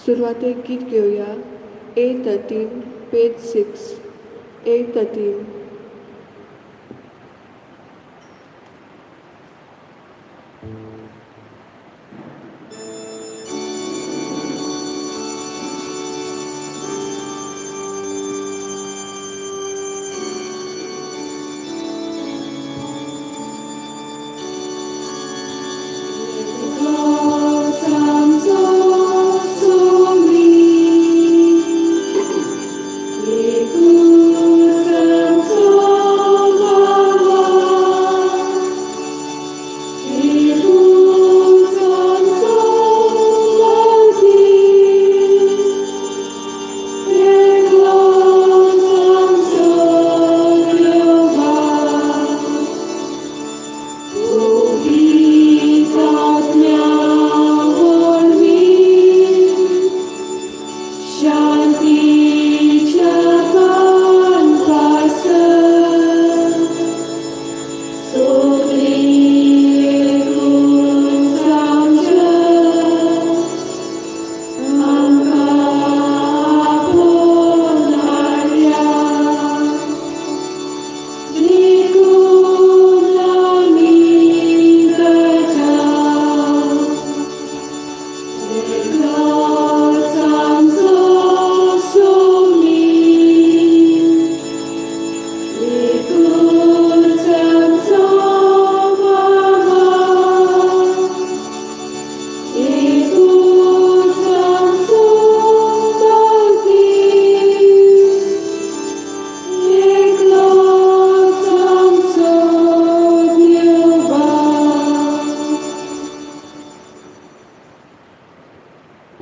सुरवातेक गीत घेवया A 13 page 6 A 13.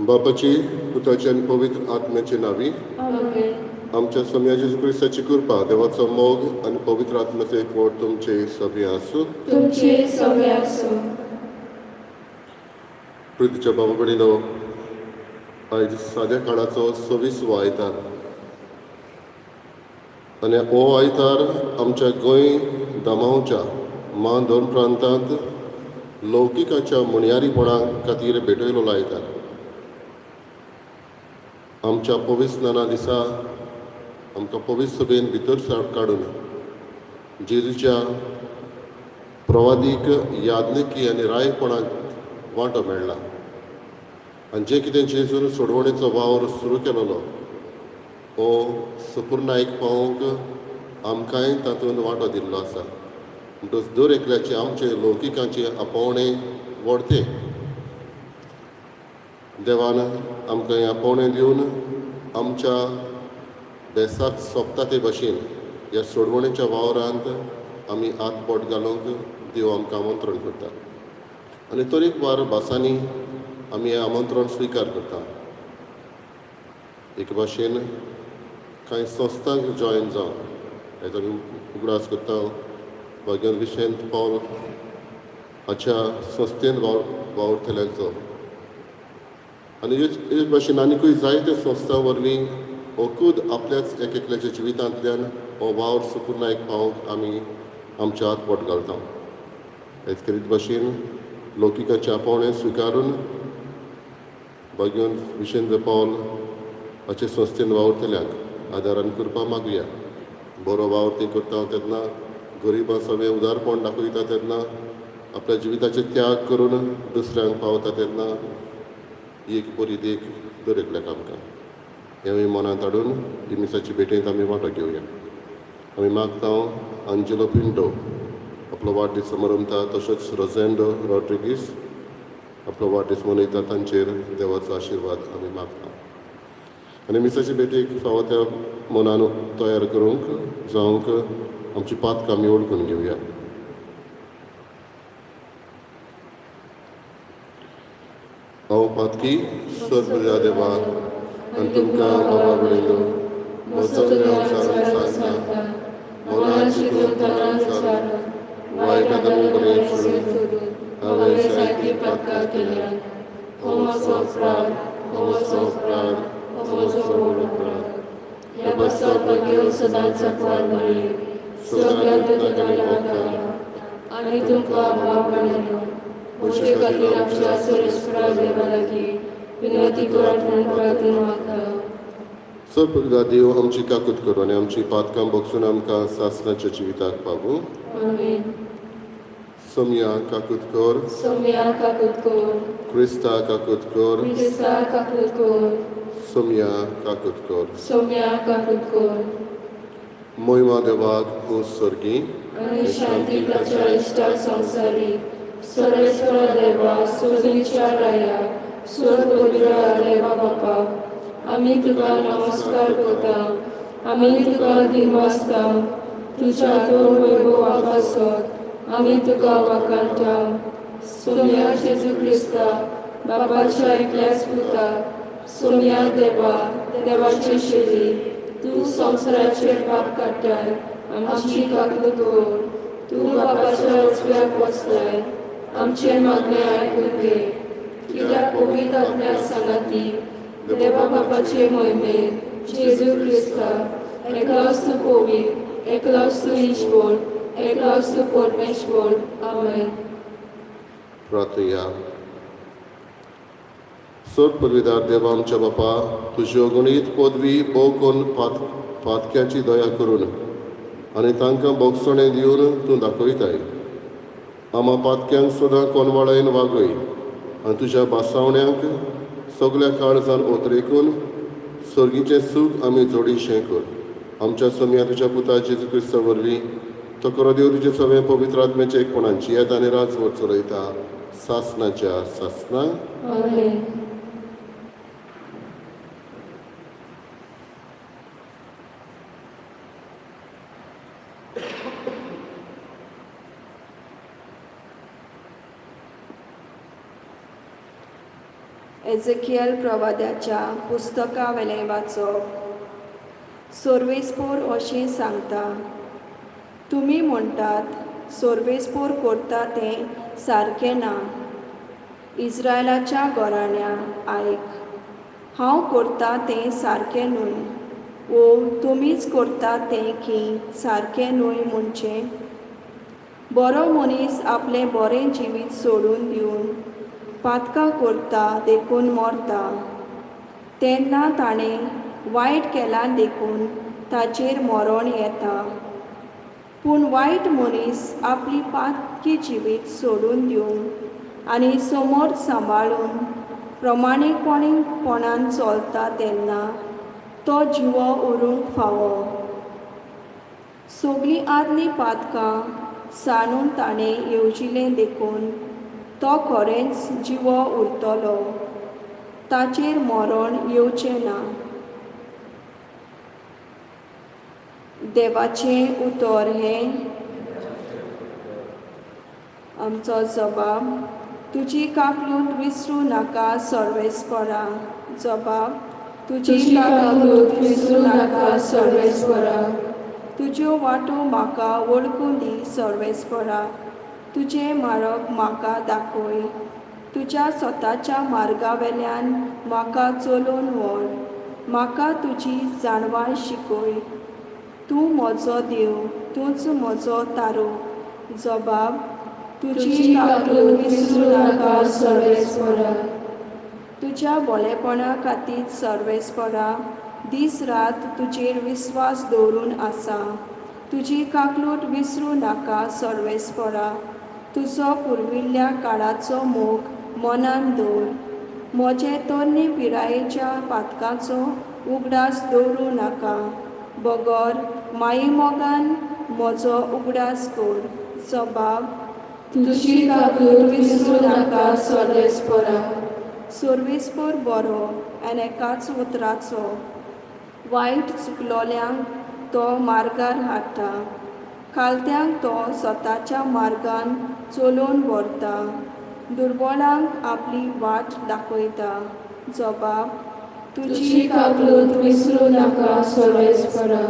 बापाची पुताची आनी पवित्र आत्म्याची नावी. आमच्या स्वामी जेजू क्रिस्ताची कृपा, देवाचो मोग आनी पवित्र आत्म्याचो एकवट तुमचे सगळे आसूं. तुमचे सगळे आसूं. प्रितीच्या बाबा भयणीनो, आयज साद्या काळाचो 26वो आयतार आनी हो आयतार आमच्या गोंय दमावच्या मा दोन प्रांतांत लौकिकाच्या मुणयारीपणा खातीर भेटयलो आयतार. आमच्या पवित्र दिसा आमकां पवित्र सभेन भितर काडून जेजूच्या प्रवादीक याज्ञकी आनी रायपणाक वांटो मेळ्ळा आनी जें कितें जेजून सोडवणेचो वावर सुरू केलोलो हो सपुर्णायक पावोवंक आमकांय तातूंत वांटो दिल्लो आसा. म्हणटच दर एकल्याचे आमचे लौकिकांचे आपोवणें व्हडतें देवान आमकां हें आपोवणें दिवन आमच्या बेसाक सोंपता ते भशेन ह्या सोडवणेच्या वावरांत आमी हात बोट घालूंक देव आमकां आमंत्रण करता आनी तरेकवार भासांनी आमी हें आमंत्रण स्विकार करता. एक भाशेन कांय संस्थांक जॉयन जावन हेजो आमी उगडास करता भाग्यवंत विशेंत पावल हाच्या संस्थेन वावुरतल्यांचो आनी हेच भाशेन आनिकूय जायते संस्थां वरवीं ओकूद आपल्याच एक एकल्याच्या जिवितांतल्यान हो वावर सुपुर्णायक पावोवंक आमी आमच्या हात बोट घालता. हेच खेरीत भाशेन लौकिकाचें आपोवणें स्विकारून भाग्यवंत विशेंद्र पावल हाचे संस्थेन वावुरतल्यांक आदारान कृपा मागुया. बरो वावर ती करता तेन्ना गरिबां सगळें उदारपण दाखयता तेन्ना आपल्या जिविताचे त्याग करून दुसऱ्यांक पावता तेन्ना एक बरी देख दर एकल्याक आमकां हें आमी मनांत हाडून ही मिसाची भेटेंत आमी वांटो घेवया. आमी मागता अंजेलो पिंटो आपलो वाडदीस समारंभता, तशेंच रोजेंडो रॉड्रिगीस आपलो वाडदीस मनयता, तांचेर देवाचो आशिर्वाद आमी मागता आनी मिसाची भेटेक फावो त्या मनान तयार करूंक जावंक आमची पातकां आमी वळखून घेवया. हांव पातकी सर्व देवा आनी तुमकां बाबा भयणीनो म्हजो सांगता मनान चिंतून तनान सारून वायट बरें सोडून हांवें जायतीं पातकां केल्यांत. हो म्हजो अपराध, हो म्हजो अपराध, हो म्हजो व्हड अपराध. ह्या पासत भाग्य सदांच आंकवार मरये, सगळ्या दुतांक मागता आनी तुमकां भाव भयणीनो म्हजे खातीर आमच्या सर्वेस्परा देवा लागीं विनंती करात म्हूण प्रार्थना मागता. सर्व देव आमची काकूत करूं आनी आमची पातकां बगसून आमकां सासणाच्या जिविताक पावूं. आमेन. सोमया काकूत कर. सोम्या काकूत कर. क्रिस्ता काकूत कर. क्रिस्ता काकूत कर. सोमया काकूत कर. सोम्या काकूत कर. मोहिमा देवाक ऊंच सर्गी आनी शांती ताच्या इश्टा संवसारी. सर्वेस्परा देवा, सोजणीच्या राया, स्वर्ग पवित्र देवा बापा, आमी तुका नमस्कार करता, आमी तुका दिनवासता. तुज्या दोन वैभवा पासत आमी तुका वाखाणटा. सोम्या जेजू क्रिस्ता, बापाच्या एकल्याच पुता, सोम्या देवा, देवाचे शेली, तूं संवसाराचेर पाप काडटाय, आमची काकूत कर. तूं बापाच्या उजव्याक बसलाय, आमचें मागणें आयकून घे. कित्याक पवित्र आत्म्या सांगाती देवा बापाचे मोहिमेन जेजू क्रिस्ता, एकलोच तूं पवित्र, एकलोच तूं ईश्वर, एकलोच तूं परमेश्वर. आमेन. प्रार्थया. सोर पदवीदार देवा आमच्या बापा, तुज्यो अगणीत पदवी भोव करून पातक्याची दया करून आनी तांकां बोगसणें दिवन तूं दाखयताय. आमा पातक्यांक सदां कोनवाळायन वागय आनी तुज्या बासावण्यांक सगल्या काळजान ओतरेकून सर्गीचें सूख आमी जोडीशें कर. आमच्या सोमया तुज्या पुता जेजू क्रिस्ता वरवीं तो करो देव तुजे सगळें पवित्र आत्म्याचें एकपणान जियेता आनी राजवट चलयता सासणाच्या सासणां. आमेन. एझेकियल प्रवाद्याच्या पुस्तका वेलें वाचप. सोर्वेस्पोर अशें सांगता, तुमी म्हणटात सोर्वेस्पोर करता तें सारकें ना. इस्रायलाच्या घराण्या आयक, हांव करता तें सारकें न्हय वो तुमीच करता तें की सारकें न्हय म्हणचें? बरो मनीस आपलें बरें जिवीत सोडून दिवन पातकां करता देखून मरता, तेन्ना ताणें वायट केलां देखून ताचेर मरण येता. पूण वायट मनीस आपली पातकी जिवीत सोडून दिवन आनी समोर सांबाळून प्रमाणीकपणान चलता तेन्ना तो जिवो उरूंक फावो. सगलीं आदलीं पातकां सांडून ताणें येवजिलें देखून तो खरेंच जिवो उरतलो, ताचेर मरण येवचें ना. देवाचें उतर हें आमचो जबाब. तुजी काकलूट विसरूं नाका सर्वेस्परा. जबाब. तुजी काकूत विसरूं नाका सर्वेस्परा. तुज्यो वाटो म्हाका वळखूं दी सर्वेस्परा. तुजें मार्ग म्हाका दाखय. तुज्या स्वताच्या मार्गा वेल्यान म्हाका चलोवन व्हर. म्हाका तुजी जाणवाय शिकय. तूं म्हजो देव, तूंच म्हजो तारो. जबाब. तुजी काकूत विसरूं नाका सर्वेस्परा. तुज्या बोलेपणा खातीर सर्वेस्परा दीस रात तुजेर विस्वास दवरून आसा. तुजी काकलूट विसरूं नाका सर्वेस्परा. तुजो पुर्विल्ल्या काळाचो मोग मनान दवर. म्हजे तरणे पिरायेच्या पातकाचो उगडास दवरूं नाका, बगर मायेमोगान म्हजो उगडास कर. जबाब. तुजी काकूत विसरूं नाका सर्वेस्परा. सर्वेस्पर बरो आनी एकाच उतराचो, वायट चुकलोल्यांक तो मार्गार हाडटा, खालत्यांक तो स्वताच्या मार्गान चलोवन व्हरता, दुर्बळांक आपली वाट दाखयता. जबाब. तुजी काकूत विसरूं नाका सर्वेस्परा.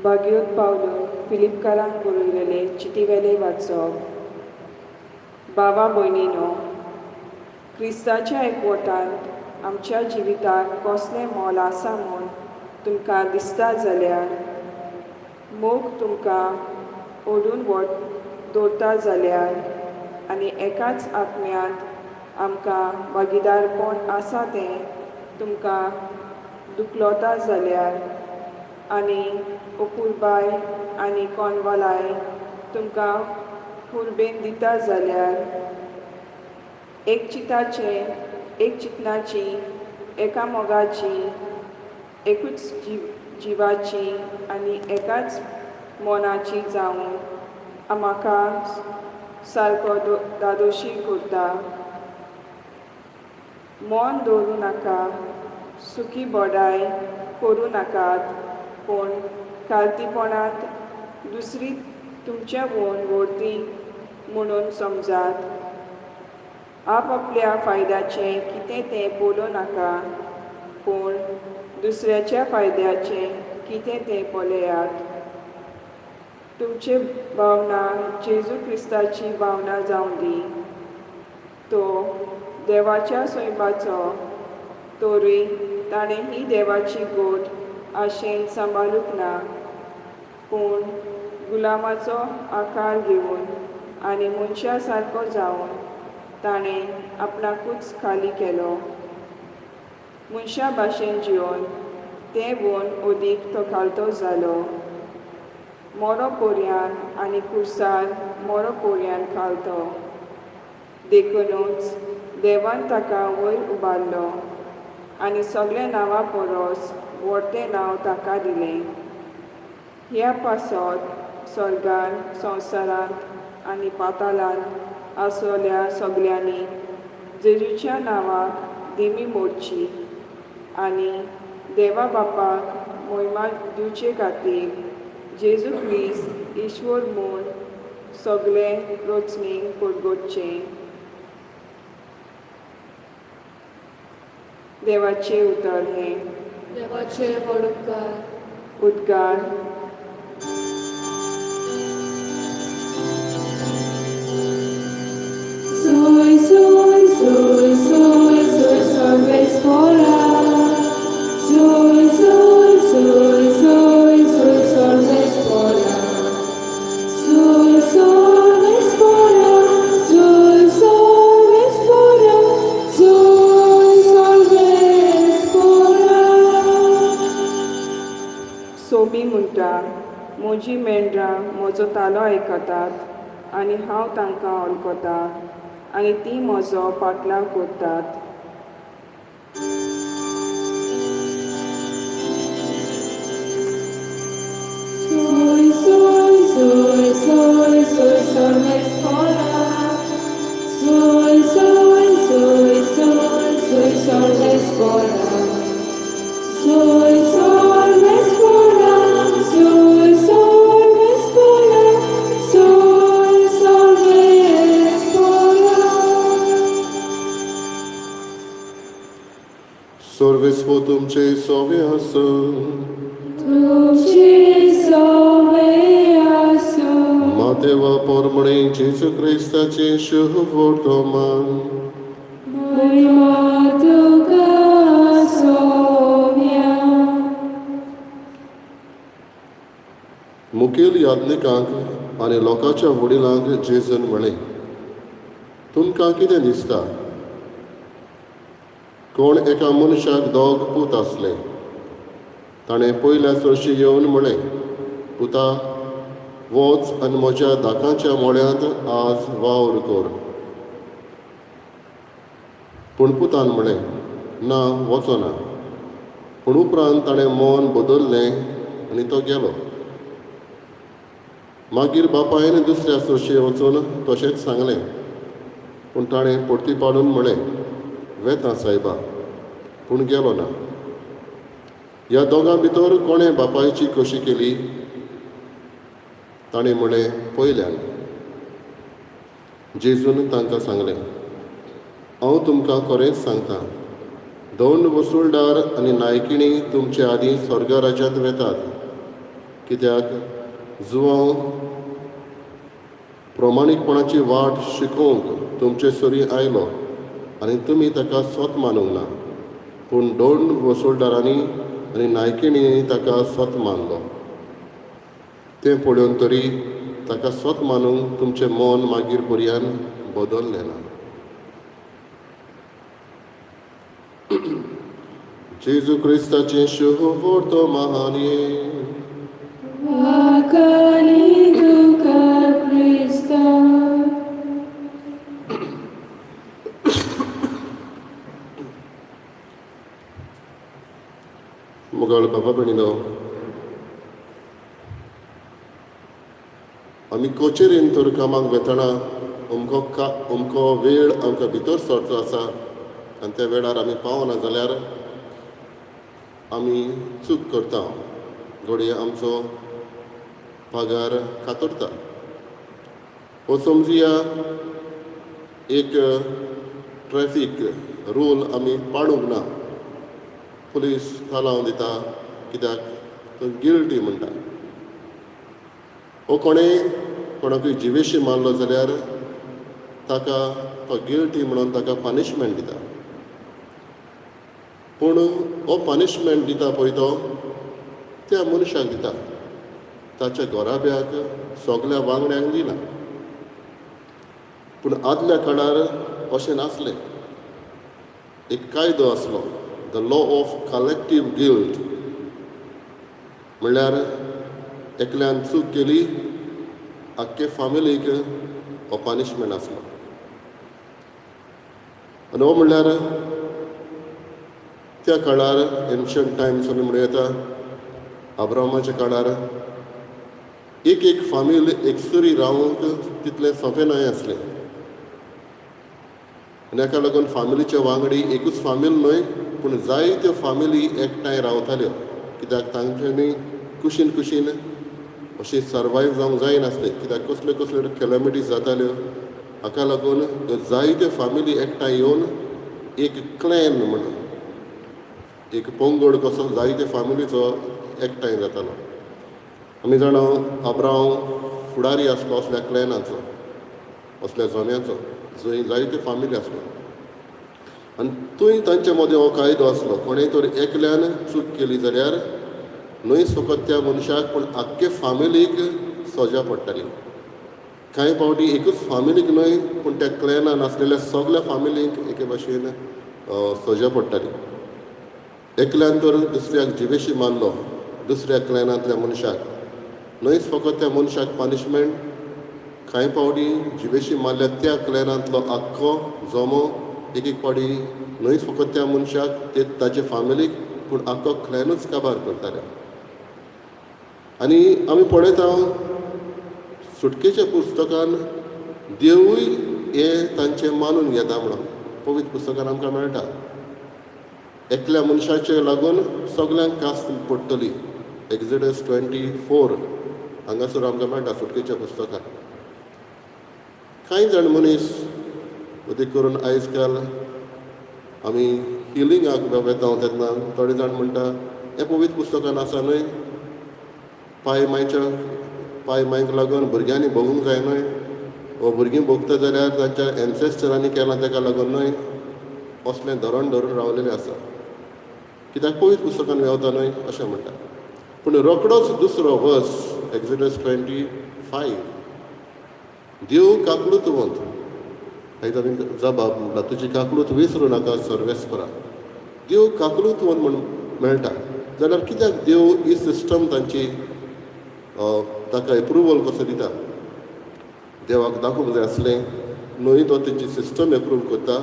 बागियोत पावलो फिलिपकारांक बरयलेले चिटीवेलें वाचप. बाबा भयणीनो, क्रिस्ताच्या एकवटांत आमच्या जिविताक कसलें मोल आसा म्हूण तुमकां दिसता जाल्यार, मोग तुमकां ओडून वट दवरता जाल्यार आनी एकाच आत्म्यांत आमकां भागीदारपण आसा तें तुमकां दुखलोता जाल्यार आनी अपुरबाय आनी कोनवालाय तुमकां उर्बेन दिता जाल्यार, एक चिताचें, एक चिंतनाची, एका मोगाची, एकूच जिवाची आनी एकाच मनाची जावन म्हाका सारको दादोशी करता. मन दवरूं नाका, सुकी बडाय करूं नाकात, पूण खालतीपणांत दुसरी तुमच्या वोन व्हरती म्हणून समजात. आपआपल्या फायद्याचें कितें तें पळोवं नाका, पूण दुसऱ्याच्या फायद्याचें कितें तें पळयात. तुमचे भावना जेजू क्रिस्ताची भावना जावं दी. तो देवाच्या सैमाचो तरूय ताणें ही देवाची गोट आशेन सांबाळूंक ना, पूण गुलामाचो आकार घेवन आनी मनशा सारको जावन ताणें आपणाकूच खाली केलो. मनशा भाशेन जिवन तें वोन अदीक तो खालतो जालो, मोरो पोरयान आनी कुर्सार मोरो पोरयान खालतो. देखुनूच देवान ताका वयर उबारलो आनी सगल्या नांवां परस व्हडतें नांव ताका दिलें. ह्या पासत स्वर्गार, संवसारांत आनी पातालांत आसलेल्या सगल्यांनी जेजूच्या नांवाक दिमी मोडची आनी देवा बापाक मोहिमा दिवचे खातीर जेजू क्रिस्त ईश्वर म्हूण सगळे रचणेक परगटचें. देवाचें उतर हें. देवाचे व्हड उपकार. उद्गार. Soy, soy, soy, soy, soy सर्वेस्परा. Soy, soy, soy, soy, soy सर्वेस्परा. Soy सर्वेस्परा, soy सर्वेस्परा, soy सर्वेस्परा. Somi म्हणटा, म्हजीं मेंढरां म्हजो तालो आयकतात आनी हांव तांकां वळखतां आनी तीं म्हजो पाटलाव करतात. Soy, soy, soy, soy, soy सर्वेस्परा. Soy, soy, soy, soy, soy सर्वेस्परा. Soy सर्वेस्परा, soy सर्वेस्परा, soy सर्वेस्परा. सर्वेस्पो तुमचे सोवे आसूं. तुमचे सोवे आसूं. मातेवा पोरमणे जेजू क्रिस्ताचे शुभ वर्तमान. महिमा तुका सोम्या. मुखेल याज्ञिकांक आनी लोकांच्या वडिलांक जेजून म्हळें, तुमकां कितें दिसता? कोण एका मनशाक दोग पूत आसले. ताणें पयल्या सरशी येवन म्हळें, पुता, वच आनी म्हज्या दाकांच्या मोळ्यांत आज वावर कर. पूण पुतान म्हळें, ना, वचना. पूण उपरांत ताणें मन बदललें आनी तो गेलो. मागीर बापायन दुसऱ्या सरशी वचून तशेंच सांगलें. पूण ताणें परती पाडून म्हळें, वेता सायबा, पूण गेलो ना. ह्या दोगां भितर कोणें बापायची कशी केली? ताणें म्हळें, पयल्यान. जेजून तांकां सांगलें, हांव तुमकां खरेंच सांगता, दंड वसुलदार आनी नायकिणी तुमचे आदीं स्वर्ग राज्यांत वेतात. कित्याक जुवांव प्रमाणीकपणाची वाट शिकोवंक तुमचे सरी आयलो आनी तुमी ताका स्वत मानूंक ना, पूण दोन वसोलदारांनी आनी नायकिणींनी ताका स्वत मानलो. तें पळोवन तरी ताका स्वत मानूंक तुमचें मन मागीर पर्यान बदललें ना. जेजू क्रिस्ताचें शुभ महान. वाखाणी तुका क्रिस्ता. मोगाळ बाबा भयणीनो, आमी कचेरेन तर कामाक वेतना अमको का अमको वेळ आमकां भितर सरचो आसा आनी त्या वेळार आमी पावना जाल्यार आमी चूक करता, घडये आमचो पगार कातरता. वो समजुया एक ट्रॅफीक रूल आमी पाळूंक ना, पुलीस तालांव दिता कित्याक तो गिल्टी म्हणटा. वो कोणें कोणाकूय जिवेशी मारलो जाल्यार ताका तो गिल्टी म्हणून ताका पनिशमेंट दिता. पूण हो पनिशमेंट दिता पळय तो त्या मनशाक दिता, ताच्या घराब्याक सगल्या वांगड्यांक दिना. पूण आदल्या काळार अशें नासलें. एक कायदो आसलो, the law of collective guilt. म्हणल्यार एकल्यान चूक केली, आख्खे फामिलीक हो पनिशमेंट आसलो. आनी हो म्हणल्यार त्या काळार एन्शंट टायम्स आमी म्हणूं येता, आब्रामाच्या काळार एक एक फामील एकसुरी रावंक तितलें सोंपें न्हय आसलें. आनी हाका लागून फामिलीचे वांगडी एकूच फामील न्हय पूण जायत्यो फामिली एकठांय रावताल्यो, कित्याक तांच्यांनी कुशीन कुशीन अशी सर्वायव जावंक जायनासलें, कित्याक कसल्यो कसल्यो कॅलमिटीज जाताल्यो. हाका लागून त्यो जायत्यो फामिली एकठांय येवन एक क्लॅन म्हणून एक पंगड कसो जायते फामिलीचो एकठांय जातालो. आमी जाणा आब्रांव फुडारी आसलो असल्या क्लॅनाचो, असल्या जम्याचो, जंय जायते फामिली आसल्यो. आनी थंय तांचे मदें हो कायदो आसलो, कोणें तर एकल्यान चूक केली जाल्यार न्हय फकत त्या मनशाक पूण आख्खे फामिलीक सजा पडटाली. कांय फावटी एकूच फामिलीक न्हय पूण त्या क्लॅनान आसलेल्या सगल्या फामिलींक एके भाशेन सजा पडटाली. एकल्यान तर दुसऱ्याक जिवेशी मारलो, दुसऱ्या क्लॅनांतल्या मनशाक, न्हयच फकत त्या मनशाक पनिशमेंट, कांय फावटी जिवेशी मारल्या त्या क्लॅनांतलो आख्खो जमो एक एक फावटी न्हयच फकत त्या मनशाक ते ताचे फामिलीक पूण आख्खो क्लॅनूच काबार करताले. आनी आमी पळयता सुटकेच्या पुस्तकान देवूय हें तांचें मानून घेता म्हणून पवित्र पुस्तकान आमकां मेळटा. एकल्या मनशाचे लागून सगल्यांक कास्त पडटली. एक्झिडस 24 हांगासर आमकां मेळटा सुटकेच्या पुस्तकान. कांय जाण मनीस अदीक करून आयज काल आमी हिलिंगाक वेता तेन्ना थोडे जाण म्हणटा हें पवित्र पुस्तकान आसा न्हय, पाय मायच्या पाय मायक लागून भुरग्यांनी भोगूंक जाय न्हय, वो भुरगीं भोगता जाल्यार तांच्या एन्सेस्टरांनी केलां ताका लागून न्हय, असलें धरण धरून रावलेलें आसा, कित्याक पवित्र पुस्तकान मेवता न्हय अशें म्हणटा. पूण रोकडोच दुसरो वर्स एक्झिडस 25 देव काकलूतवंत आयज आमी जबाब म्हणटा तुजी काकलूत विसरूं नाका सर्वेस्परा. देव काकलूतवंत म्हण मेळटा जाल्यार कित्याक देव ही सिस्टम तांची ताका एप्रुवल कसो दिता? देवाक दाखोवंक जाय आसलें न्हय तो तेंची सिस्टम एप्रूव करता,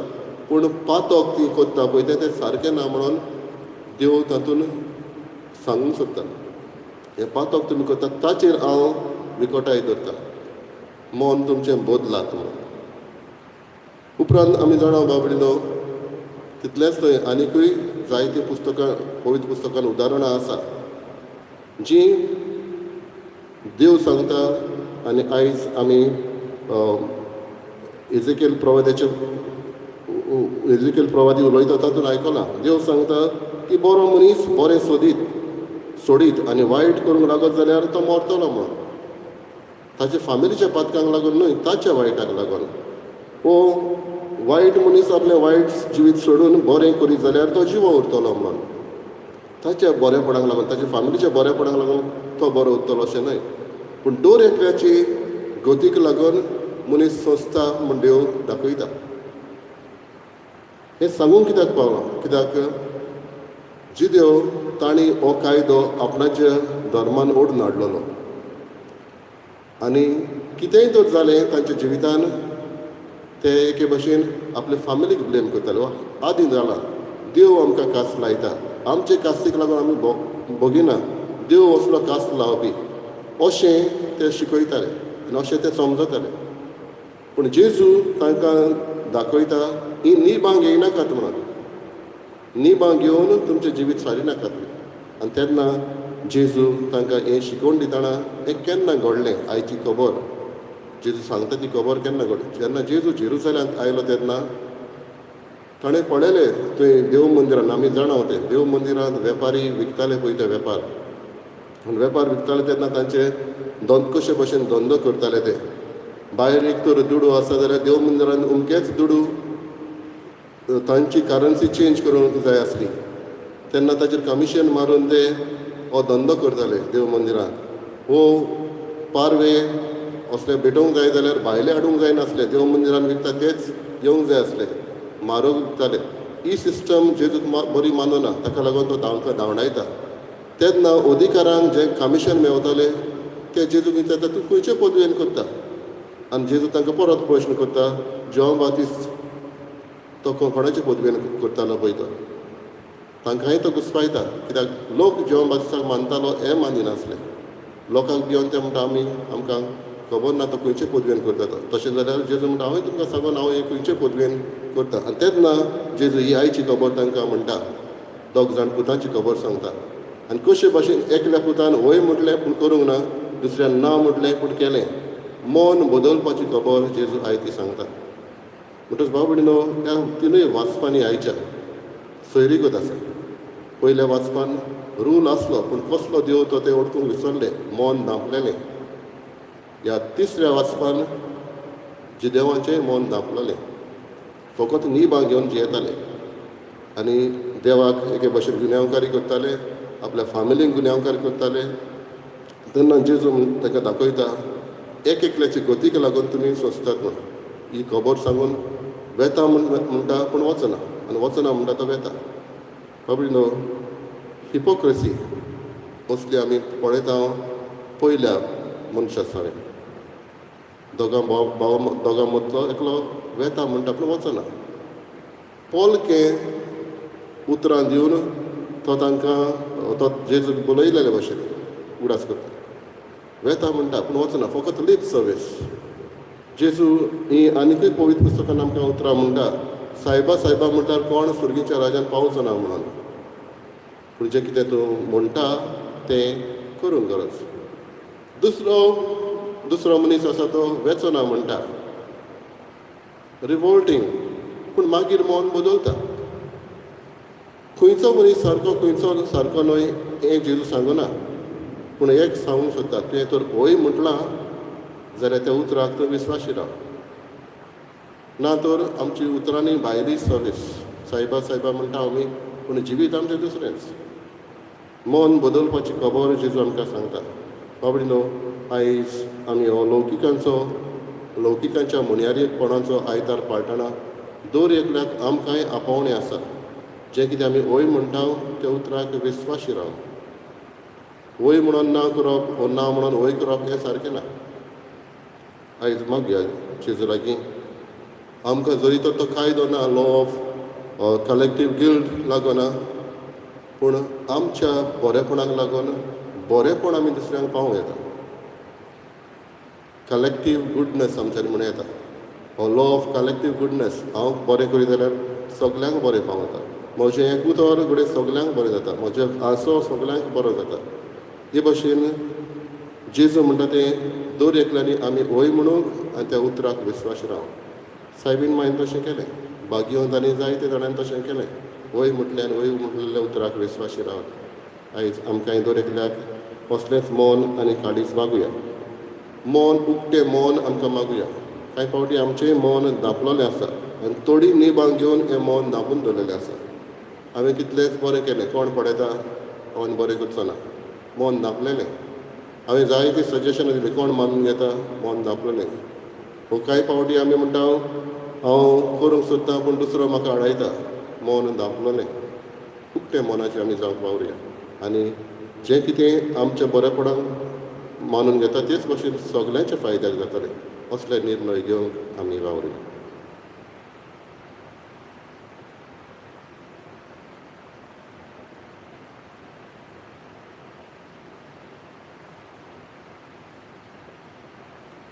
पूण पातोक ती करता पळय तें तें सारकें ना म्हणून देव तातूंत सांगूंक सोदता. हें पातोक तुमी करता ताचेर हांव विकोटाय धरता, मन तुमचें बदलात म्हणून. उपरांत आमी जाणा बाबडिनो तितलेंच न्हय आनिकूय जायतीं पुस्तकां पवित्र पुस्तकान उदाहरणां आसा जीं देव सांगता. आनी आयज आमी एजिकेल प्रवाद्याचे एजिकेल प्रवादी उलयता तातूंत आयकलां, देव सांगता की बरो मनीस बरें सोदीत सोडीत आनी वायट करूंक लागत जाल्यार तो मरतलो म्हणून. ताच्या फामिलीच्या पातकांक लागून न्हय, ताच्या वायटाक लागून. वो वायट मनीस आपलें वायट जिवीत सोडून बरें करीत जाल्यार तो जिवो उरतलो म्हणून. ताच्या बरेपणाक लागून, ताच्या फामिलीच्या बरेपणाक लागून तो बरो उरतलो अशें न्हय. पूण दर एकल्याची गतीक लागून मनीस सोंसता म्हूण देव दाखयता. हें सांगूंक कित्याक पावलां? कित्याक जिदेव तांणी हो कायदो आपणाच्या धर्मान ओडून हाडलेलो आनी कितेंय तर जालें तांच्या जिवितान ते एके भशेन आपले फामिलीक ब्लेम करताले. वा आदीं जालां, देव आमकां कास लायता, आमचे कास्तीक लागून आमी भोगिना, देव असलो कास लावपी अशें ते शिकयताले आनी अशें ते समजताले. पूण जेजू तांकां दाखयता, ही निबां घेयनाकात म्हणून, निबां घेवन तुमचें जिवीत सारी नाकात. आनी तेन्ना जेजू तांकां हें शिकोवन दितना हें केन्ना घडलें आयची खबर जेजू सांगता ती खबर केन्ना घडली? जेन्ना जेजू जेरुसलेमांत आयलो तेन्ना ताणें पळयलें थंय देव मंदिरान, आमी जाणा तें देव मंदिरांत वेपारी विकताले पळय ते वेपार, आनी वेपार विकताले तेन्ना तांचे कशे भशेन धंदो करताले ते. भायर एक तर दुडू आसा जाल्यार देव मंदिरान अमकेच दुडू तांची करन्सी चेंज करूंक जाय आसली, तेन्ना ताचेर कमिशन मारून ते हो धंदो करताले देव मंदिरांत. वो पारवे असले भेटोवंक जाय जाल्यार भायले हाडूंक जायनासले, देव मंदिरान विकता तेच घेवंक जाय आसले, म्हारग विकताले. ही सिस्टम जेजूक बरी मानना, ताका लागून तो तांकां धांवडायता. तेन्ना अधिकारांक जें कमिशन मेवतालें ते जेजूक विचारता, तूं खंयचे पदवेन करता? आनी जेजू तांकां परत प्रश्न करता, जॉन बातिस्त तो कोणाचे पदवेन करतालो पळय तो. तांकांय तो घुसपायता, कित्याक लोक जॉन बातिस्ताक मानतालो हें मानिनासले. लोकांक भिवन ते म्हणटा आमी आमकां खबर ना तो खंयचे पदवेन करता तो. तशें जाल्यार जेजू म्हणटा हांवूय तुमकां सांगून हांव हें खंयचे पदवेन करता. आनी तेन्ना जेजू ही आयची खबर तांकां म्हणटा, दोग जाण पुतांची खबर सांगता आनी कशे भाशेन एकल्या पुतान वय म्हटलें पूण करूंक ना, दुसऱ्यान ना म्हटलें पूण केलें. मन बदलपाची खबर जेजू आयती सांगता. म्हणटच भाव भयणीनो, ह्या तिनूय वाचपांनी आयच्या सोयरीगत आसा. पयल्या वाचपान रूल आसलो पूण कसलो देव तो ते वळखूंक विसरले, मन धांपलेलें. ह्या तिसऱ्या वाचपान जिदेवाचें मन धांपलेलें, फकत निबां घेवन जियेताले आनी देवाक एके भशेन गुन्यांवकारी करताले, आपल्या फामिलीक गुन्यांवकारी करताले. तेन्ना जेजू ताका दाखयता, एक एकल्याचे गतीक लागून तुमी सोंसतात म्हणून. ही खबर सांगून वेता म्हणटा पूण वचना, आनी वचना म्हणटा तो वेता. बाबडीनो, हिपोक्रसी असली आमी पळयता. पयल्या मनशा सवें दोगां भाव भाव दोगां मदलो एकलो वेता म्हणटा पूण वचना. पोलके उतरां दिवन तो तांकां तो जेजूक बोलयलेले भशेन उगडास करता, वेता म्हणटा पूण वचना, फकत लीप सर्वीस. जेजू ही आनीकूय पवित्र पुस्तकान आमकां उतरां म्हणटा, सायबा सायबा म्हणल्यार कोण सुर्गीच्या राजान पावचो ना म्हणून. पूण जें कितें तूं म्हणटा तें करूंक गरज. दुसरो दुसरो मनीस आसा तो वेचो ना म्हणटा, रिवोल्टींग, पूण मागीर मन बदलता. खंयचो मनीस सारको खंयचो सारको न्हय हें जेजू सांगना, पूण एक सांगूंक सोदता, तुवें तर हय म्हटलां जाल्यार त्या उतराक तूं विस्वाशी राव, ना तर आमची उतरांनी भायली सर्वीस. सायबा सायबा म्हणटा आमी पूण जिवीत आमचें दुसरेंच. मन बदलपाची खबर जेजू आमकां सांगता. बाबडी न्हू, आयज आमी हो लौकिकांचो लौकिकांच्या म्हणयारीपणाचो आयतार पाळटना दर एकल्याक आमकांय आपोवणें आसा, जें कितें आमी हय म्हणटा त्या उतराक विस्वाशी राव. हय म्हणून ना करप वो ना म्हणून हय करप हें सारकें ना. आयज मागया जेजू लागीं, आमकां जरी तर तो कायदो ना, लॉ ऑफ कलेक्टीव गिल्ट लागना, पूण आमच्या बरेपणाक लागून बरेपण आमी दुसऱ्यांक पावोवं येता. कलेक्टीव गुडनस आमच्यान म्हणूं येता, हो लॉ ऑफ कलेक्टीव गुडनस. हांव बरें करीत जाल्यार सगल्यांक बरें पावता, म्हजें एक उतर घडये सगल्यांक बरें जाता, म्हजें हांसो सगल्यांक बरो जाता. हे भशेन जेजू म्हणटा तें दर एकल्यांनी आमी हय म्हणूंक आनी त्या उतराक विस्वास राव. सायबीन मायन तशें केलें, बागियोन आनी जायते जाणांनी तशें केलें, हय म्हटलें आनी हय म्हटलेल्या उतराक विस्वाशी रावत. आयज आमकां दर एकल्याक कसलेंच मन आनी काळीज मागुया. मन उक्तें मन आमकां मागुया. कांय फावटी आमचें मन धांपलेलें आसा आनी थोडीं नेबां घेवन हें मन धांपून दवरलेलें आसा. हांवें कितलेंच बरें केलें, कोण पळयता, हांवें बरें करचो ना, मन धांपलेलें. हांवें जायतीं सजेशनां दिलीं, कोण मानून घेता, मन धांपलेलें. हो कांय फावटी आमी म्हणटा हांव करूंक सोदतां पूण दुसरो म्हाका आडायता, मन धांपलेलें. उक्तें मनाचें आमी जावंक वावरुया आनी जें कितें आमच्या बरेपणाक मानून घेता तेच भशेन सगल्यांच्या फायद्याक जातलें असले निर्णय घेवंक आमी वावरुया.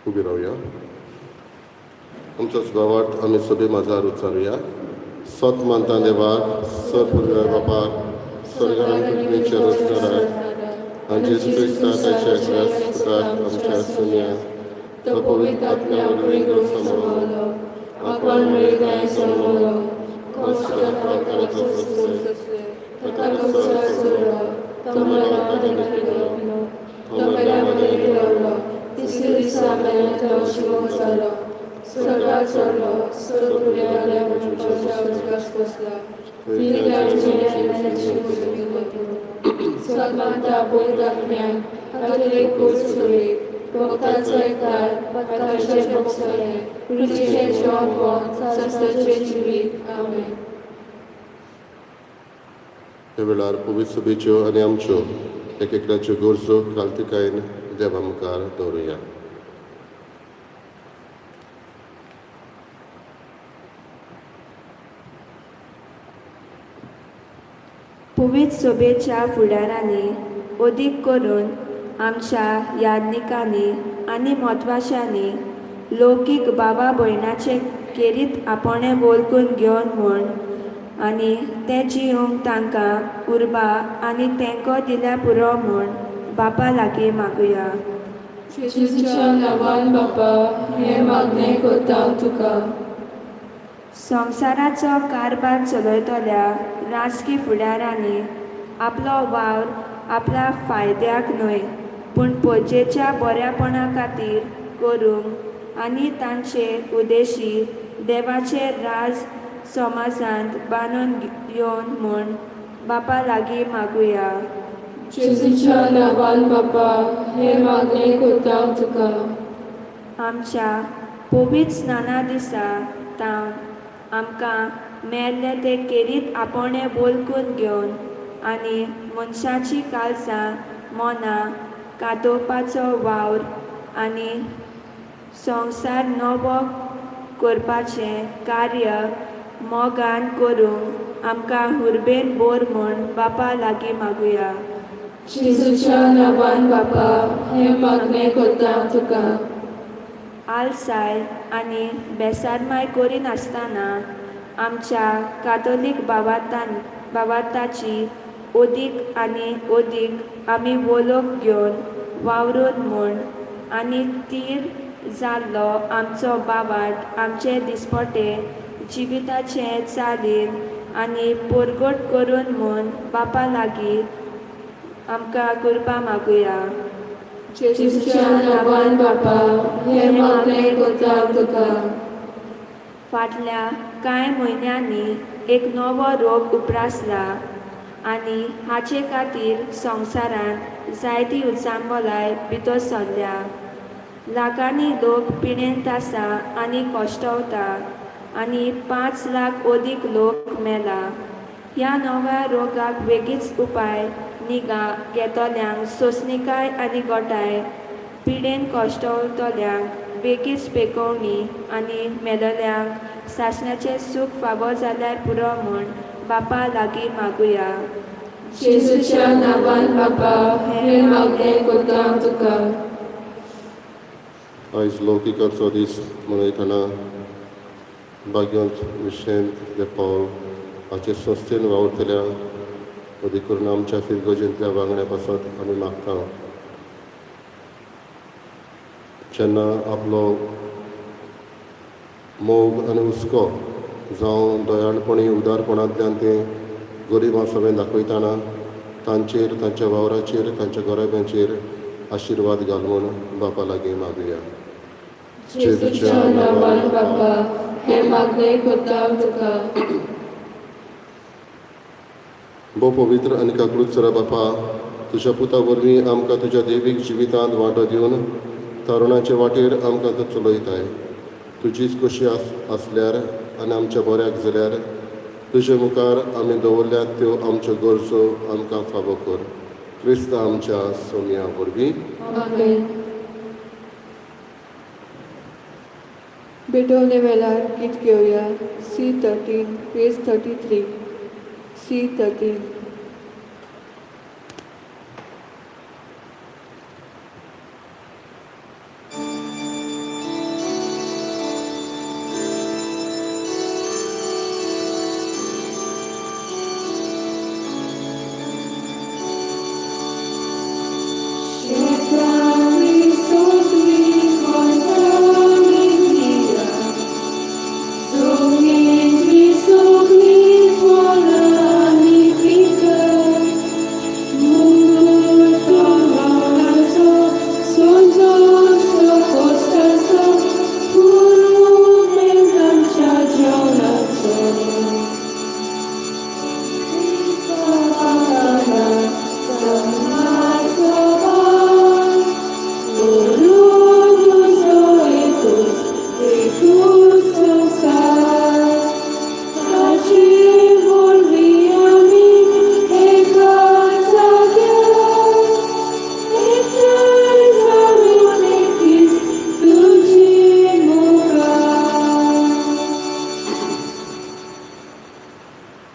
उबी रावया. आमचोच भावार्थ आमी सभे माजार उच्चारुया. सत मानता देवाक, सत बापाक, स्वर्गान पृथ्वीचेर रचणाराक आनी जेजू क्रिस्ता ताच्या एकल्याच पुताक आमच्या सुन्या, तो पवित्र आत्म्या वरवीं गर्भ आपण मेळगांय समवलो, ताका क्रुसार सोडलो, तो मरणाक देखलो, तो मेल्या मदें जिरवलो, तिसऱ्या दिसा मेल्यान तो जिवो जालो, स्वर्गार चडलो, स्वर्गपुर्याल्या मनशाच्या उजव्यास बसला, सगमानता पवित्र आत्म्याक, कातोलीक पोर्तुगेज, भक्ताचो एकचार, पातकांचे भोगसणे, कुडीचें जिवनपण, संवसाराचें जिवीत. आमेन. ह्या वेळार पवित्र सभेच्यो आनी आमच्यो एक एकल्याच्यो गरजो कालतिकायेन देवा मुखार दवरुया. पवित्र सभेच्या फुडारांनी अदीक करून आमच्या याज्ञिकांनी आनी म्हत्वाशांनी लौकीक बाबा भयणाचे केरीत आपणें वळखून घेवन म्हूण आनी तें जिवंक तांकां उर्बा आनी तेंको दिल्या पुरो म्हूण बापा लागीं मागुया. जेजूच्या नांवान बापा, हें मागणें करता तुका. संवसाराचो कारभार चलयतल्या राजकी फुडारांनी आपलो वावर आपल्या फायद्याक न्हय पूण प्रजेच्या बऱ्यापणा खातीर करूंक आनी तांचे उद्देशी देवाचें राज समाजांत बांदून येवन म्हूण बापा लागीं मागुया. जेजूच्या नांवान बापा, हें मागणें करता तुका. आमच्या पवित्र स्नाना दिसा तावन आमकां मेल्लें तें केरीत आपणें वळखून घेवन आनी मनशाची काळजां मनां कातोवपाचो वावर आनी संवसार नवो करपाचें कार्य मोगान करूंक आमकां हुर्बेन बोर म्हूण बापा लागीं मागुया. जेजूच्या नांवान बापा, हें मागणें करता तुका. आलसाय आनी बेसारमाय करिनासतना आमच्या कातोलीक बाबाताची अदीक आनी अदीक आमी वळख घेवन वावरून म्हूण आनी तीर जाल्लो आमचो बाबाट आमचे दिसपटे जिविताचे चालीन आनी परगट करून म्हूण बापा लागीं आमकां कृपा मागुया. जेजूच्या नांवान बापा, हें मागणें करता तुका. फाटल्या कांय म्हयन्यांनी एक नवो रोग उप्रासला आनी हाचे खातीर संवसारांत जायती उचांबळाय भितर सरल्या. लाखांनी लोक पिडेंत आसा आनी कश्टवता आनी 5 लाख अदीक लोक मेला. ह्या नव्या रोगाक वेगीच उपाय निगा घेतल्यांक सोंसणीकाय आनी गोठाय, पिडेन कश्टवतल्यांक बेगीच पेकोवणी आनी मेलल्यांक सासणाचें सूख फावो जाल्यार पुरो म्हूण बापा लागीं मागुया. जेजूच्या नांवान बापा, हें मागणें करता तुका. आयज लौकिकाचो दीस मनयतना भाग्यवंत विशेंत दे पावल हाचे संस्थेन वावुरतल्या अदीक करून आमच्या फिरगर्जेंतल्या वांगड्या पासत आमी मागता. जेन्ना आपलो मोग आनी हुस्को जावं दयाळपणी उदारपणांतल्यान ते गरिबां सगळें दाखयतना तांचेर, तांच्या वावराचेर, तांच्या घराब्यांचेर आशिर्वाद घाल म्हूण बापा लागीं मागुया. जेजूच्या नांवान बापा हें मागणें करता तुका. भोव पवित्र आनी काकळूत सरा बापा, तुज्या पुता वरवीं आमकां तुज्या देवीक जिवितांत वांटो दिवन तरुणाचे वाटेर आमकां तूं चलयताय. तुजीच खोशी आसल्यार आनी आमच्या बऱ्याक जाल्यार तुजे मुखार आमी दवरल्यात त्यो आमच्यो गरजो आमकां फावो कर. क्रिस्त आमच्या सोमया वरवीं. आमेन. भेटवणे वेळार गीत घेवया C 13 page 33 C 13.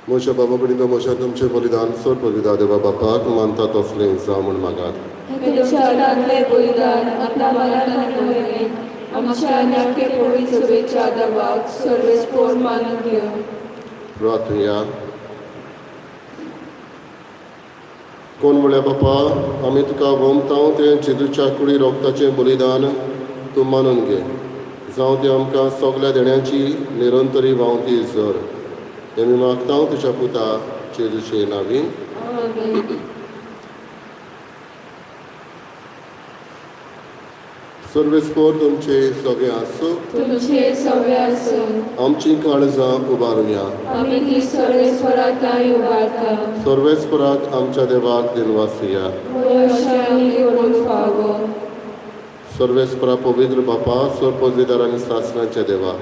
म्हज्या बाबा भयणींनो, म्हज्या तुमचें बलिदान सर पवित्र देवा बापाक मानता तसलें जावं म्हूण मागात. तुमच्या हातांतलें बलिदान आपल्या मनान वयलें आमच्या आनी आख्खे पवित्र सभेच्या देवाक सर्वेस्पोर मानून घेवं. प्रार्थुया. कोण म्हळ्यार बापा, आमी तुका वमतांव तें जेजूच्या कुडी रोगताचें बलिदान तूं मानून घे. जावं तें आमकां सगल्या देण्याची निरंतरी व्हांवती जर. हें आमी मागता तुज्या पुता जेजूचे नांवी. आमेन. सर्वेस्पोर तुमचे सगळे आसूं. तुमचे सगळे आसूं. आमची काळजां उबारुया. आमी ती सर्वेस्पराक उबारता. सर्वेस्पराक आमच्या देवाक दिनवासुया. अशें आमी करूंक फावो. सर्वेस्परा पवित्र बापा, सर पदवीदार आनी सासणाच्या देवा,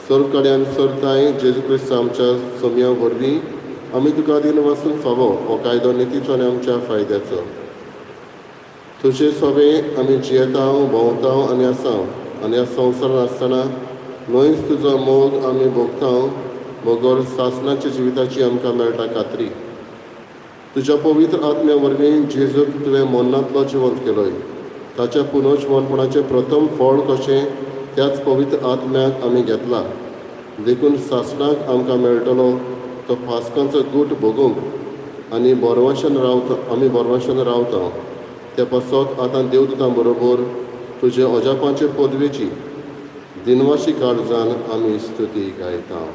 सर्व कडेन सरताय जेजू क्रिस्त आमच्या सोमया वरवीं आमी तुका दिन वासूंक फावो. हो कायदो नितीचो आनी आमच्या फायद्याचो. तुजे सोबे आमी जियेता, भोंवता आनी आसा आनी ह्या संवसारांत आसतना न्हयच तुजो मोग आमी भोगता, बगर सासणाच्या जिविताची आमकां मेळटा खात्री. तुज्या पवित्र आत्म्या वरवीं जेजूक तुवें मरणांतलो जिवंत केलोय. ताच्या पुनर्जिवनपणाचें प्रथम फळ कशें त्याच पवित्र आत्म्याक आमी घेतला. देखून सासणाक आमकां मेळटलो तो पास्कांचो गूट भोगूंक आनी बोरवाशान रावता आमी बोरवाशान रावता. ते पासत आतां देवदूतां बरोबर तुजे अजापाचे पदवेची दिनवाशी काळजान आमी स्तुती गायता.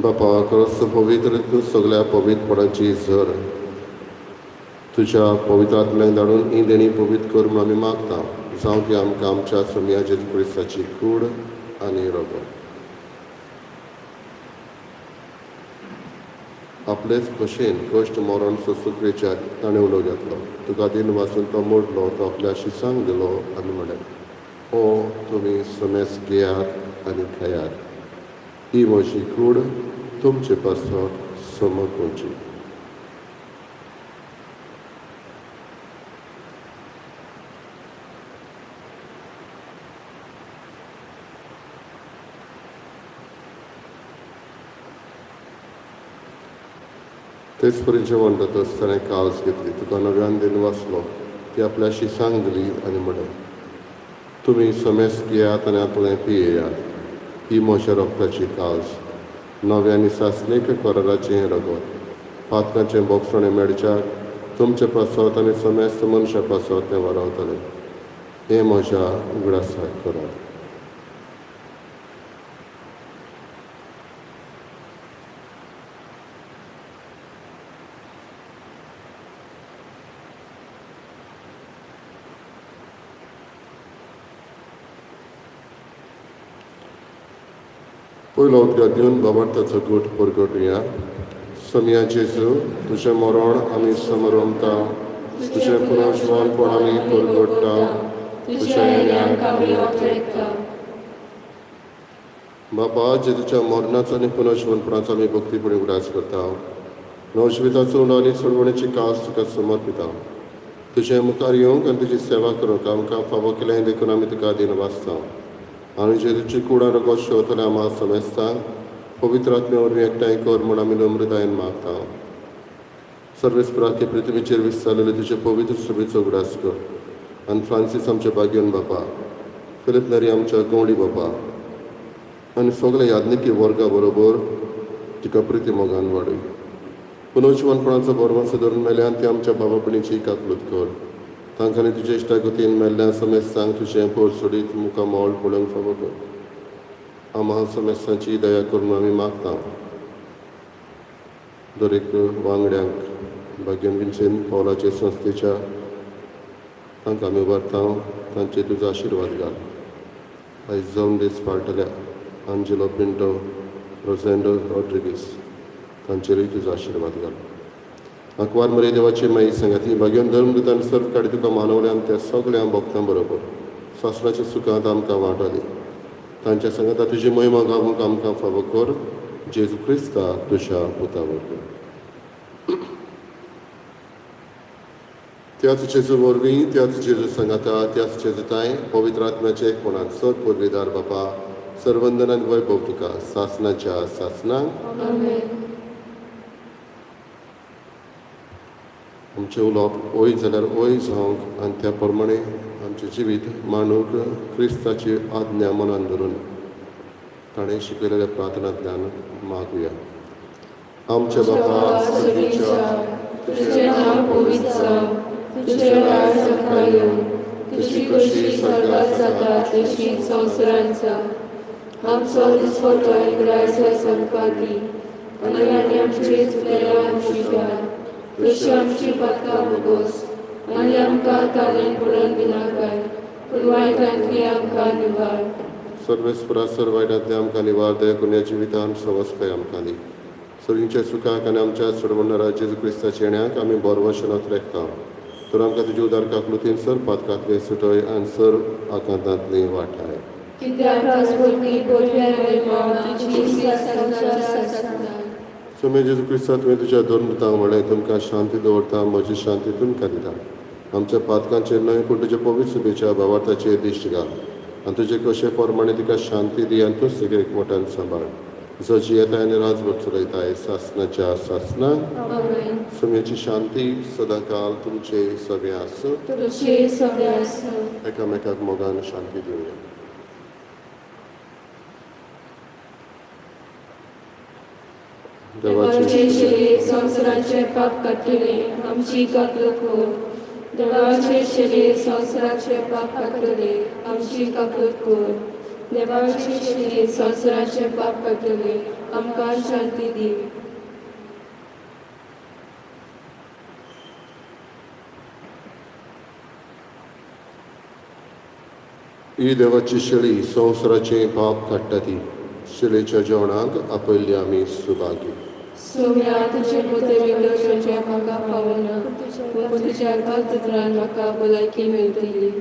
बापा, खरोच पवित्र तूं सगल्या पवित्रपणाची झर. तुज्या पवित्र आत्म्याक धाडून ही देणी पवित्र कर म्हूण आमी मागता. जावं ती आमकां आमच्या सोमया जेजू क्रिस्ताची कूड आनी रोगो. आपलेच खोशेन कश्ट मरण सोसुक्रेच्या ताणें उलो घेतलो. तुका दिन वाचून तो मोडलो, तो आपल्या शिसांक दिलो आनी म्हणलें, ओ तुमी समेस घेयात आनी खायात. ही म्हजी कूड तुमचे पासत समकोची. तेच परी जेवण जातच ताणें काल्स घेतली, तुका नव्यान दिन वाचलो, ती आपल्या शिसांक दिली आनी म्हणलें, तुमी समेस्त घेयात आनी आपलें पियेयात. ही म्हज्या रोगताची काल्स, नव्या आनी सासणीक कराराचें हें रगत. पातकांचें बोगसणें मेळच्याक तुमचे पासत आनी समेस्त मनशां पासत तें वारावतलें. हें म्हज्या उगडासाक करात. पयलो उदकां दिवन बाबार्थाचो गूट परगटुया. सोमया जेजू, तुजें मरण आमी समरमता, तुजें पुनर्जिवनपण आमी परगट्टा, तुज्या येण्याक आमी वाटयता. बाबा, जेजूच्या मरणाचो आनी पुनर्जिवनपणाचो आमी भक्तीपणी उगडास करता. नवजिविताचो उलो आनी सोडवणेची कास तुका समर्पिता. तुजे मुखार येवंक आनी तुजी सेवा करूंक आमकां फावो केलें देखून आमी तुका दिन वाचता. आनी जेजूची कुडां रगत शेवतल्या आमा समेस्तांक पवित्र आत्म्या वरवीं एकठांय कर म्हूण आमी नम्रतायेन मागता. सर्वेस्पराचे पृथ्वीचेर विस्तारलेले तुजे पवित्र सभेचो उगडास कर आनी फ्रांसीस आमच्या बागेवन बापा, फिलीप नरी आमच्या गवळी बापा आनी सगल्या याज्ञिकी वर्गा बरोबर तुका प्रिती मोगान वाडय. पुनर्जिवनपणाचो बरवासो धरून मेल्यान ती आमच्या बाबा भयणीची काकलूत कर. तांकां तुजे इश्टागतीन मेल्ल्या समेस्तांक तुजें पोर सोडीत मुखार मोल पळोवंक फावो कर. आम्हा समेस्तांची दया करून आमी मागता. दरेक वांगड्यांक भाग्यन विन्सेन पावलाचे संस्थेच्या तांकां आमी उबारता, तांचेर तुजो आशिर्वाद घाल. आयज जावन दीस पाळटल्या आंजेलो पिंटो, रोजेंडो रॉड्रिगीस तांचेरूय तुजो आशिर्वाद घाल. आंकवार मरे देवाची माई सांगाती भाग्यन धर्मदूतान सर्व काडी तुका मानवल्यान त्या सगळ्या भक्तां बरोबर सासणाच्या सुखांत आमकां वांटली. तांच्या सांगाता तुजी महिमा गावूंक आमकां फावो कर. जेजू क्रिस्ता तुज्या पुता वरवीं. त्याच जेजू वरवीं, त्याच जेजू सांगाता, त्याच जेजूताय पवित्र आत्म्याचे एकपणान सर पुर्वेदार बापा, सर्वंदनान वैभव तुका सासणाच्या सासणाक. आमचें उलोवप ओय जाल्यार ओय जावंक आनी त्या प्रमाणे आमचें जिवीत मांडूंक क्रिस्ताची आज्ञा मनान धरून ताणें शिकयलेल्या प्रार्थनांतल्यान मागुया. आमच्या बापा स्वर्गीच्या, तुजें नांव पवित्र जावं, तुजें राज आमकां येवं, तुजी खोशी स्वर्गात जाता तशी संवसारांत जावं. आमचो दिसवटो एक आयज आमकां दी आनी आनी आमचे चुकलेल्या आमची घाल, तशी आमची पातकां भोगोस आनी आमकां तालेन पडोवन दिनाकाय, पूण वायटांतली आमकां निवार. सर्वेस्परा सर वायटांतले आमकां निवार, दया करून ह्या जिवितान सवस्काय आमकां दी. सर्वींच्या सुखाक आनी आमच्या सोडवणारा जेजू क्रिस्ताच्या येण्याक आमी बरवशनात रेखता. तर आमकां तुजे उदार काकलुतीन सर पातकांतले सुटय आनी सर आकांतांतली वाटाय. कित्याक राजपती बरव्या महिमा तुजी सासणाच्या सासणाक. सोमे जेजू क्रिस्ता, तुवें तुज्या धर्मदूतांक म्हणलें, तुमकां शांती दवरता, म्हजी शांती तुमकां दिता. आमच्या पातकांचेर न्हय पूण तुज्या पवित्र सुबेच्या भावार्थाचेर दिश्ट घाल आनी तुजे कशे प्रमाणे तिका शांती दी आनी तूं सगळे एकवटान सांबाळ, जो जियेताय आनी राजवट चलयताय सासणाच्या सासणाक. सोम्याची शांती सदांकाल तुमचे सगळे आसूं. तुमचे सगळे आसूं. एकामेकाक मोगान शांती दिवया. देवाचे शिले संवसाराचे पाप काडटले, आमची काकलूत कर. देवाचे शिले संवसाराचे पाप काडटले, आमची काकलूत कर. देवाचे शिले संवसाराचे पाप काडटले, आमकां शांती दी. ही देवाची शेळी संवसाराचें पाप काडटा ती शेळेच्या जेवणाक आपयल्ली आमी सुभागी. सोम्या, तुजे मोते भितर म्हाका फावना, पूण तुज्या एकाच उतरान म्हाका भलायकी मेळटली.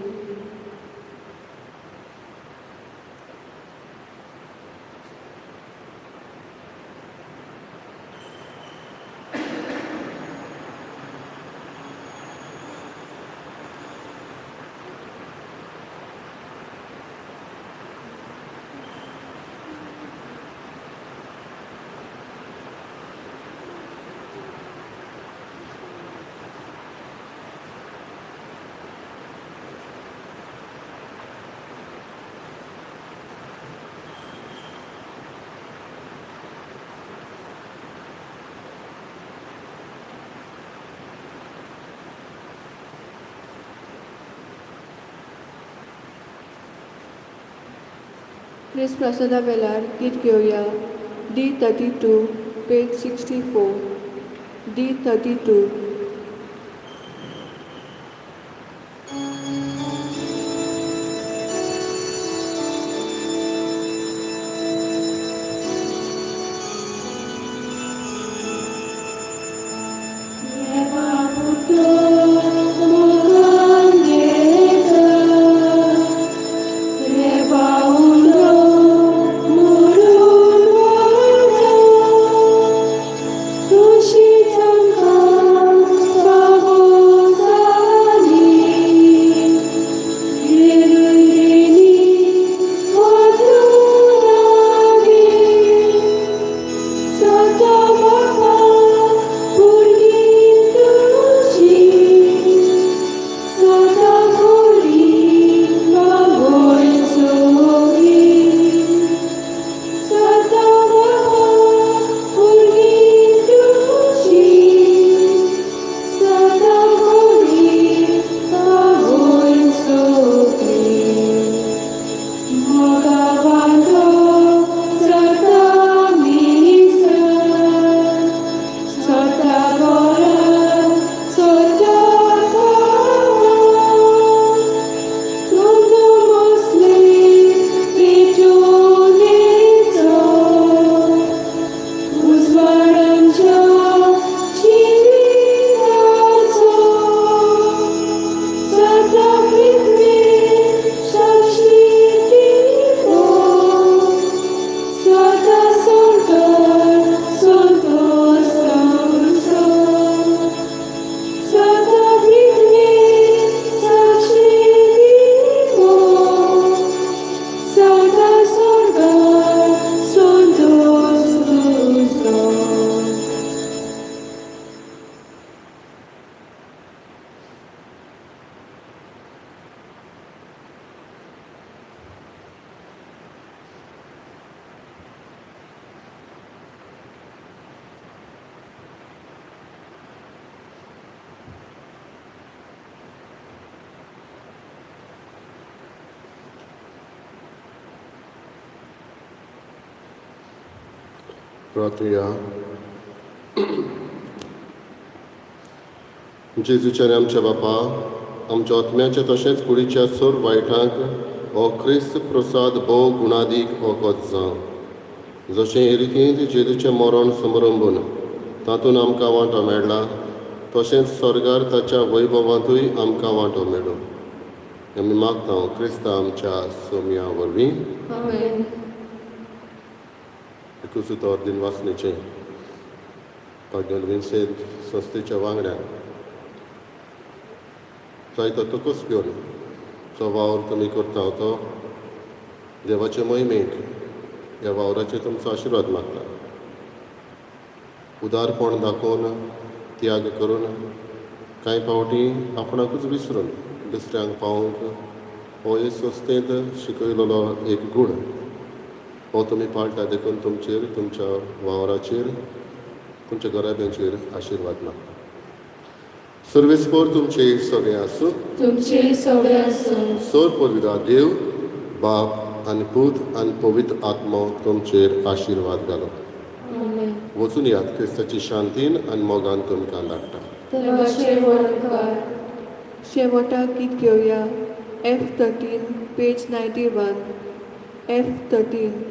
क्रिस्त प्रसादा वेळार गीत घेवया D 32 page 64 D 32. प्रार्थुया. जेजूच्या आनी आमच्या बापा, आमच्या आत्म्याच्या तशेंच कुडीच्या सर्व वायटांक हो क्रिस्त प्रसाद भोव गुणादीक वखद जावं. जशें हे रितीन जेजूचें मरण समारंभून तातूंत आमकां वांटो मेळ्ळा, तशेंच स्वर्गार ताच्या वैभवांतूय आमकां वांटो मेळूं. आमी मागता क्रिस्ता आमच्या सोमया वरवीं. आमेन. एकूच उतर दिन वाचनेचें तागेल विन्सेंत संस्थेच्या वांगड्यान जायतो तकस घेवन जो वावर तुमी करता तो देवाचे मोहिमेक ह्या वावराचेर तुमचो आशिर्वाद मागता. उदारपण दाखोवन, त्याग करून, कांय फावटी आपणाकूच विसरून दुसऱ्यांक पावोवंक हो हे संस्थेंत शिकयलेलो एक गूण हो तुमी पाळटा. देखून तुमचेर, तुमच्या वावराचेर, तुमच्या घराब्यांचेर आशिर्वाद मागता. सर्वेस्पोर तुमचे सगळें आसूं. तुमचे सगळे आसूं. सर पवित्र देव बाप आनी पूत आनी पवित्र आत्मो तुमचेर आशिर्वाद घालो. आमेन. वचून यात, क्रिस्ताची शांतीन आनी मोगान तुमकां धाडटा. देवाचे वरकार. शेवटाक गीत घेवया F 13 page 91 F 13.